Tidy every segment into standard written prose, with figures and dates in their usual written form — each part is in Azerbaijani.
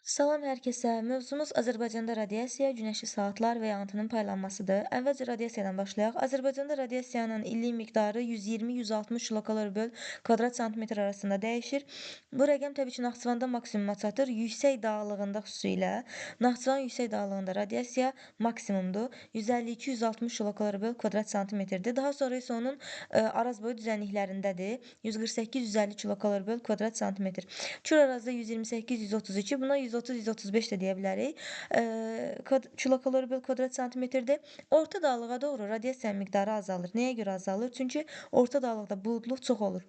Salam hər kəsə. Mövzumuz Azərbaycanda radiasiya, günəşli saatlar və yanğıtının paylanmasıdır. Əvvəlcə radiasiyadan başlayaq. Azərbaycanda radiasiyanın illik miqdarı 120-160 kilokalori böl kvadrat santimetr arasında dəyişir. Bu rəqəm təbii ki, Naxçıvanda maksimuma çatır. Yüksək dağlığında xüsusilə Naxçıvan yüksək dağlığında radiasiya maksimumdur. 152-160 kilokalori böl kvadrat santimetrdir. Daha sonra isə onun Arazboyu düzənliklərindədir. 148-150 kilokalori böl kvadrat santimetr. Kür Arazda 128-132, buna 130-135 də deyə bilərik. Kilokalori böl kvadrat santimetrdir. Orta dağlığa doğru radiasiya miqdarı azalır. Nəyə görə azalır? Çünki orta dağlıqda buludluq çox olur.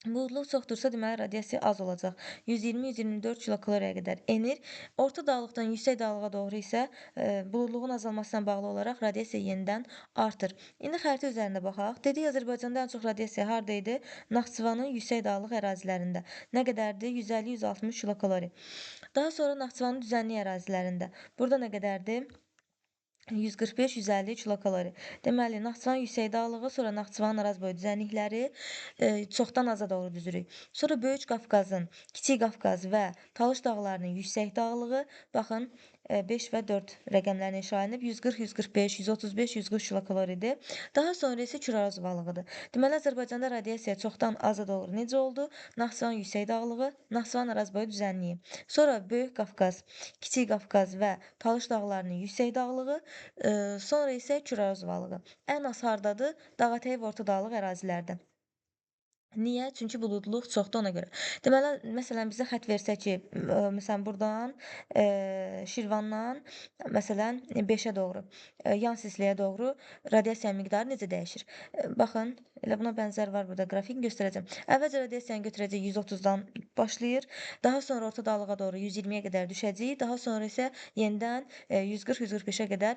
Buludluq çoxdursa, deməli radiasiya az olacaq. 120-124 kilokaloriyə qədər enir. Orta dağlıqdan yüksək dağlığa doğru isə buludluğun azalmasına bağlı olaraq radiasiya yenidən artır. İndi xəritə üzərində baxaq. Dedik, Azərbaycanda ən çox radiasiya harda idi? Naxçıvanın yüksək dağlıq ərazilərində. Nə qədərdir? 150-160 kilokalori. Daha sonra Naxçıvanın düzənlik ərazilərində. Burada nə qədərdir? 145-150 kilokalori. Deməli, Naxçıvan yüksək dağlığı, sonra Naxçıvanın Arazboyu düzənlikləri çoxdan aza doğru düzürük. Sonra Böyük Qafqazın, Kiçik Qafqaz və Talış dağlarının yüksək dağlığı, baxın, 5 və 4 rəqəmlərini inşa edib. 140, 145, 135, 140 kilokaloridir. Daha sonra isə Kür-Araz ovalığıdır. Deməli, Azərbaycanda radiasiya çoxdan aza doğru necə oldu? Naxçıvan yüksək dağlığı, Naxçıvan Arazboyu düzənliyi. Sonra Böyük Qafqaz, Kiçik Qafqaz və Talış dağlarının yüksək dağlığı, sonra isə Kür-Araz ovalığı. Ən az hardadır? Dağətəyi və orta dağlıq ərazilərdə. Niyə? Çünki buludluq çoxdur ona görə. Deməli, məsələn, bizə xətt versə ki, məsələn, buradan, Şirvandan, məsələn, 5-ə doğru, yan sisliyə doğru radiasiya miqdarı necə dəyişir? Baxın, elə buna bənzər var burada qrafik göstərəcəm. Əvvəlcə radiasiyanı götürəcək 130-dan başlayır, daha sonra orta dağlığa doğru 120-yə qədər düşəcək, daha sonra isə yenidən 140-145-ə qədər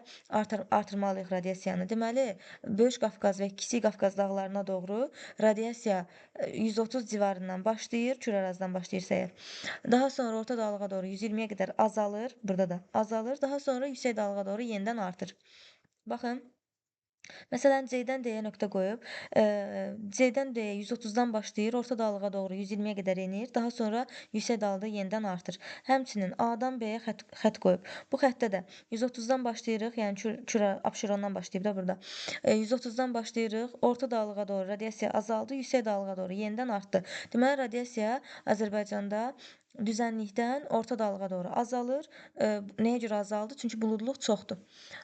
artırmalıyıq radiasiyanı. Deməli, Böyük Qafqaz və Kiçik Qafqaz dağlarına doğru radiasiya 130 civarından başlayır, Kür Arazdan başlayırsa əgər. Daha sonra orta dağlığa doğru 120-yə qədər azalır, burada da azalır. Daha sonra yüksək dağlığa doğru yenidən artır. Baxın, məsələn, C-dən D-yə nöqtə qoyub, C-dən D-yə 130-dan başlayır, orta dağlığa doğru 120-yə qədər enir, daha sonra yüksək dağlıqda yenidən artır. Həmçinin A-dan B-yə xətt qoyub. Bu xəttdə də 130-dan başlayırıq, yəni Abşerondan başlayıb da burada. 130-dan başlayırıq, orta dağlığa doğru radiasiya azaldı, yüksək dağlığa doğru yenidən artdı. Deməli, radiasiya Azərbaycanda düzənlikdən orta dağlığa doğru azalır. Nəyə görə azaldı? Çünki buludluq çoxdur.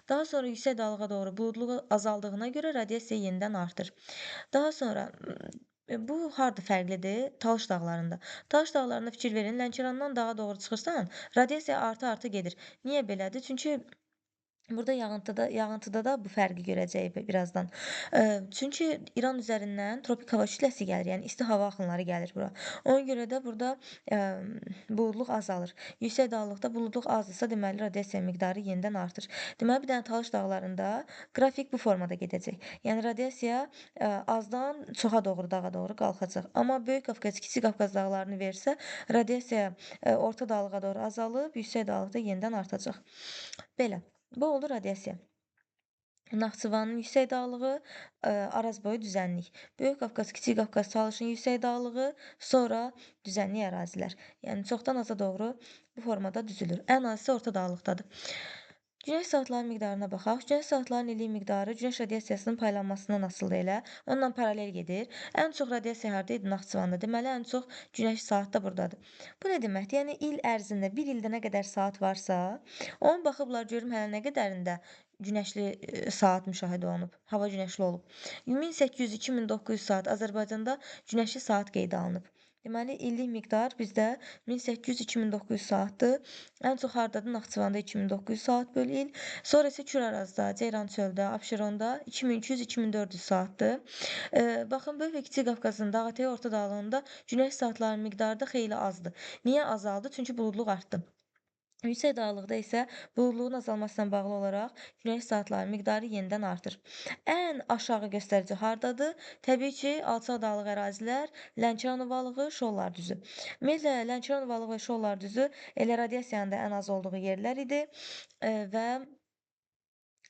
Daha sonra yüksək dağlığa doğru buludluq azaldığına görə radiasiya yenidən artır. Daha sonra bu harda fərqlidir? Talış dağlarında. Talış dağlarında fikir verin, Lənkərandan dağa doğru çıxırsan, radiasiya artı-artı gedir. Niyə belədir? Çünki burada yağıntıda da bu fərqi görəcəyik birazdan. Çünki İran üzərindən tropik hava kütləsi gəlir, yəni isti hava axınları gəlir bura. Ona görə də burada buludluq azalır. Yüksək dağlıqda buludluq azdırsa, deməli, radiasiya miqdarı yenidən artır. Deməli, bir dənə Talış dağlarında qrafik bu formada gedəcək. Yəni, radiasiya azdan çoxa doğru, dağa doğru qalxacaq. Amma Böyük Qafqaz, Kiçik Qafqaz dağlarını versə, radiasiya orta dağlığa doğru azalıb, yüksək dağlıqda yenidən artacaq. Belə. Bu oldu radiasiya. Naxçıvanın yüksək dağlığı, Arazboyu düzənlik. Böyük Qafqaz, Kiçik Qafqaz, Talışın yüksək dağlığı, sonra düzənlik ərazilər. Yəni, çoxdan aza doğru bu formada düzülür. Ən az isə orta dağlıqdadır. Günəş saatlarının miqdarına baxaq. Günəş saatlarının illik miqdarı günəş radiasiyasının paylanmasından asılıdır elə. Onunla paralel gedir. Ən çox radiasiya harada idi? Naxçıvanda. Deməli, ən çox günəş saat da buradadır. Bu nə deməkdir? Yəni, il ərzində, bir ildə nə qədər saat varsa, onu baxıblar, görüm hələ nə qədərində günəşli saat müşahidə olunub, hava günəşli olub. 1800-2900 saat Azərbaycanda günəşli saat qeydə alınıb. Deməli, illik miqdar bizdə 1800-2900 saatdır. Ən çox hardadır? Naxçıvanda 2900 saat bölü il. Sonra isə Kür Arazda, Ceyrançöldə, Abşeronda 2200-2400 saatdır. Baxın, Böyük və Kiçik Qafqazın dağətəyi orta dağlığında günəş saatlarının miqdarı da xeyli azdır. Niyə azaldı? Çünki buludluq artdı. Yüksək dağlıqda isə buludluğun azalmasına bağlı olaraq günəş saatlarının miqdarı yenidən artır. Ən aşağı göstərici hardadır? Təbii ki, alçaq dağlıq ərazilər, Lənkəran ovalığı, Şollar düzü. Ümumiyyətlə, Lənkəran ovalığı və Şollar düzü elə radiasiyanın da ən az olduğu yerlər idi və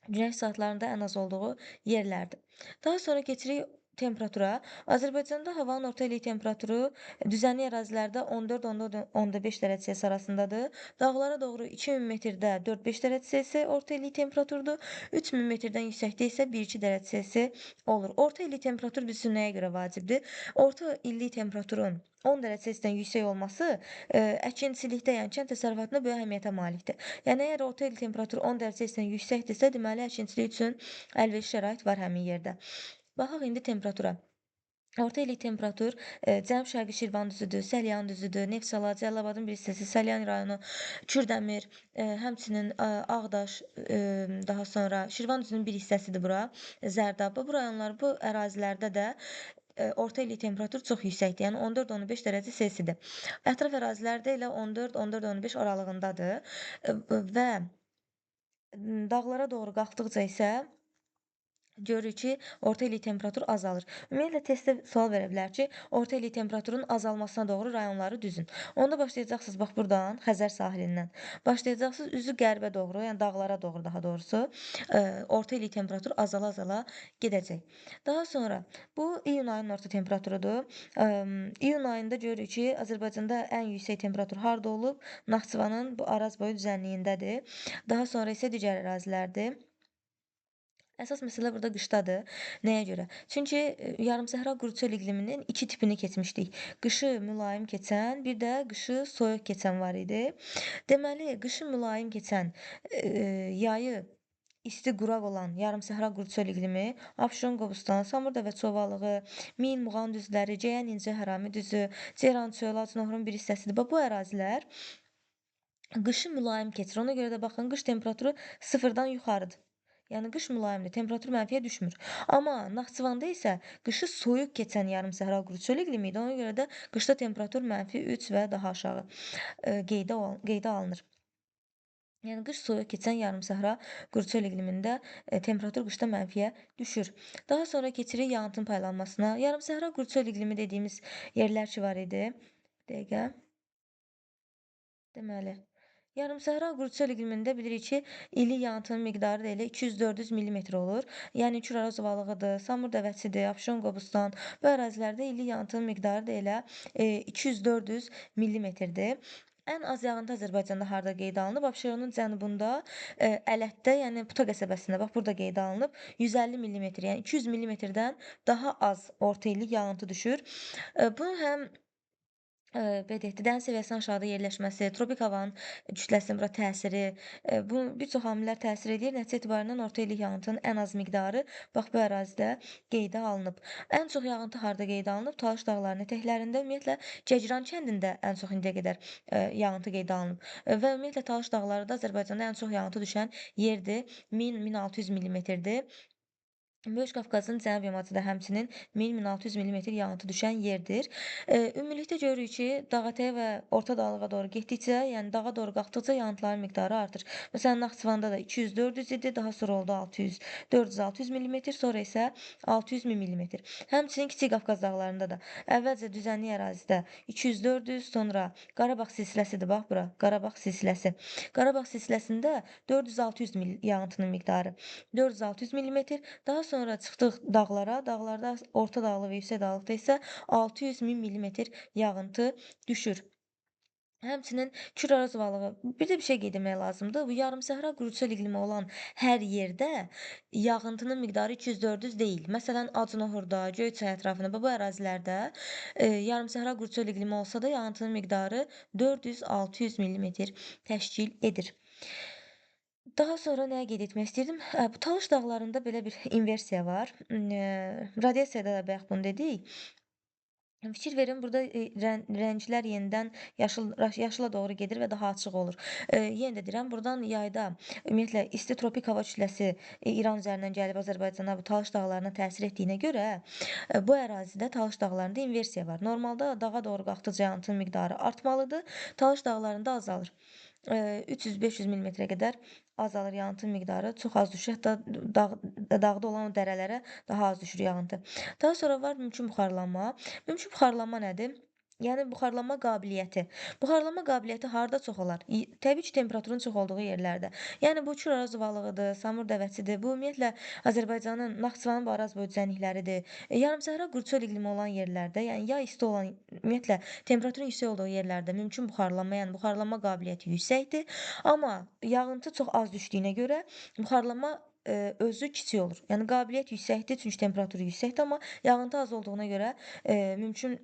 günəş saatlarında ən az olduğu yerlərdir. Daha sonra keçirik Temperatura. Azərbaycanda havanın orta illik temperaturu düzənlik ərazilərdə 14-14,5 dərəcə Selsi arasındadır. Dağlara doğru 2000 metrdə 4-5 dərəcə Selsi orta illik temperaturdur. 3000 metrdən yüksəkdə isə 1-2 dərəcə Selsi olur. Orta illik temperatur biz üçün nəyə görə vacibdir? Orta illik temperaturun 10 dərəcə Selsidən yüksək olması əkinçilikdə, yəni kənd təsərrüfatında böyük əhəmiyyətə malikdir. Yəni əgər orta illik temperatur 10 dərəcə Selsidən yüksəkdirsə, deməli əkinçilik üçün əlverişli şərait var həmin yerdə. Baxaq indi temperatura. Orta illik temperatur Cənub-Şərqi Şirvan düzüdür, Səlyan düzüdür, Neftçala, Cəlilabadın bir hissəsi, Səlyan rayonu, Kürdəmir, həmçinin Ağdaş, daha sonra Şirvan düzünün bir hissəsidir bura, Zərdab. Bu rayonlar, bu ərazilərdə də orta illik temperatur çox yüksəkdir. Yəni 14-15 dərəcə Selsidir. Ətraf ərazilərdə elə 14-14-15 aralığındadır və dağlara doğru qalxdıqca isə görürük ki, orta illik temperatur azalır. Ümumiyyətlə, testdə sual verə bilər ki, orta illik temperaturun azalmasına doğru rayonları düzün. Onda başlayacaqsınız, bax buradan, Xəzər sahilindən. Başlayacaqsınız üzü qərbə doğru, yəni dağlara doğru daha doğrusu, orta illik temperatur azala-azala gedəcək. Daha sonra, bu iyun ayının orta temperaturudur. İyun ayında görürük ki, Azərbaycanda ən yüksək temperatur harda olub? Naxçıvanın bu Arazboyu düzənliyindədir. Daha sonra isə digər ərazilərdir. Əsas məsələ burada qışdadır. Nəyə görə? Çünki yarımsəhra quru çöl iqliminin iki tipini keçmişdik. Qışı mülayim keçən, bir də qışı soyuq keçən var idi. Deməli, qışı mülayim keçən, yayı isti quraq olan yarımsəhra quru çöl iqlimi, Abşeron Qobustan, Samurda və Çovalığı, Min Muğan düzləri, Ceyhan İncə Hərami düzü, Ceyran çöl, Acınoğrun bir hissəsidir. Bax, bu ərazilər qışı mülayim keçir. Ona görə də baxın, qış temperaturu sıfırdan yuxarıdır. Yəni qış mülayimdir, temperatur mənfiyə düşmür. Amma Naxçıvanda isə qışı soyuq keçən yarımsəhra quru çöl iqlimi idi. Ona görə də qışda temperatur -3 və daha aşağı qeydə alınır. Yəni qış soyuq keçən yarımsəhra quru çöl iqlimində temperatur qışda mənfiyə düşür. Daha sonra keçirik yağıntının paylanmasına. Yarımsəhra quru çöl iqlimi dediyimiz yerlər ki var idi. Bir dəqiqə. Deməli, yarımsəhra quru çöl iqlimində bilirik ki, illik yağıntının miqdarı da elə 200-400 millimetr olur. Yəni Kür Araz ovalığıdır, Samur Dəvəçidir, Abşeron Qobustan. Bu ərazilərdə illik yağıntının miqdarı da elə 200-400 millimetrdir. Ən az yağıntı Azərbaycanda harda qeydə alınıb? Abşeronun cənubunda, Ələtdə, yəni Puta qəsəbəsində, bax burada qeydə alınıb 150 millimetr, yəni 200 millimetrdən daha az orta illik yağıntı düşür. Bunu həm belə deyək də, dəniz səviyyəsinin aşağıda yerləşməsi, tropik havanın kütləsinin bura təsiri, bu bir çox amillər təsir edir. Nəticə etibarilə orta illik yağıntının ən az miqdarı bax bu ərazidə qeydə alınıb. Ən çox yağıntı harda qeydə alınıb? Talış dağlarının ətəklərində, ümumiyyətlə Cəcran kəndində ən çox indiyə qədər yağıntı qeydə alınıb. Və ümumiyyətlə Talış dağları da Azərbaycanda ən çox yağıntı düşən yerdir. 1000-1600 millimetrdir. Böyük Qafqazın cənub yamacı da həmçinin 1000-1600 millimetr yağıntı düşən yerdir. Ümumilikdə görürük ki, dağətəyi və orta dağlığa doğru getdikcə, yəni dağa doğru qalxdıqca yağıntıların miqdarı artır. Məsələn, Naxçıvanda da 200-400 idi, daha sonra oldu 600, 400-600 millimetr, sonra isə 600 millimetr. Həmçinin Kiçik Qafqaz dağlarında da əvvəlcə düzənlik ərazidə 200-400, sonra Qarabağ silsiləsidir, bax bura, Qarabağ silsiləsi. Qarabağ silsiləsində 400-600 yağıntının miqdarı, 400-600 millimetr, daha sonra çıxdıq dağlara, dağlarda orta dağlıq və yüksək dağlıqda isə 600 min millimetr yağıntı düşür. Həmçinin Kür Araz ovalığı, bir də bir şey qeyd etmək lazımdır. Bu yarımsəhra quru çöl iqlimi olan hər yerdə yağıntının miqdarı 200-400 deyil. Məsələn, Acınohurda, Göyçay ətrafında, bu ərazilərdə yarımsəhra quru çöl iqlimi olsa da yağıntının miqdarı 400-600 millimetr təşkil edir. Daha sonra nəyə qeyd etmək istəyirdim? Bu Talış dağlarında belə bir inversiya var. Radiasiyada da bayaq bunu dedik. Fikir verin, burada rənglər yenidən yaşıla doğru gedir və daha açıq olur. Yenə də deyirəm, buradan yayda ümumiyyətlə isti tropik hava kütləsi İran üzərindən gəlib Azərbaycana bu Talış dağlarına təsir etdiyinə görə bu ərazidə Talış dağlarında inversiya var. Normalda dağa doğru qalxdıqca yağıntının miqdarı artmalıdır, Talış dağlarında azalır. 300-500 millimetrə qədər azalır yağıntının miqdarı, çox az düşür. Hətta dağda olan o dərələrə daha az düşür yağıntı. Daha sonra var mümkün buxarlanma. Mümkün buxarlanma nədir? Yəni buxarlanma qabiliyyəti. Buxarlanma qabiliyyəti harda çox olar? Təbii ki, temperaturun çox olduğu yerlərdə. Yəni bu Kür Araz ovalığıdır, Samur dəvəsidir. Bu ümumiyyətlə Azərbaycanın, Naxçıvanın bu Araz boyu düzənlikləridir. Yarımsəhra quru çöl iqlimi olan yerlərdə, yəni ya isti olan, ümumiyyətlə temperaturun yüksək olduğu yerlərdə mümkün buxarlanma, yəni buxarlanma qabiliyyəti yüksəkdir. Amma yağıntı çox az düşdüyünə görə buxarlanma özü kiçik olur. Yəni qabiliyyət yüksəkdir, çünki temperatur yüksəkdir, amma yağıntı az olduğuna görə mümkün,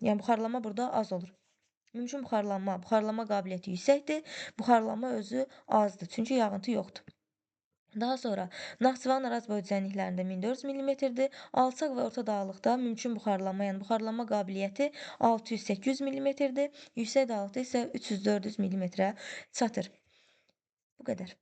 yəni buxarlanma burada az olur. Mümkün buxarlanma, buxarlanma qabiliyyəti yüksəkdir, buxarlanma özü azdır, çünki yağıntı yoxdur. Daha sonra Naxçıvan Araz boyu düzənliklərində 1400 millimetrdir. Alçaq və orta dağlıqda mümkün buxarlanma, yəni buxarlanma qabiliyyəti 600-800 millimetrdir. Yüksək dağlıqda isə 300-400 millimetrə çatır. Bu qədər.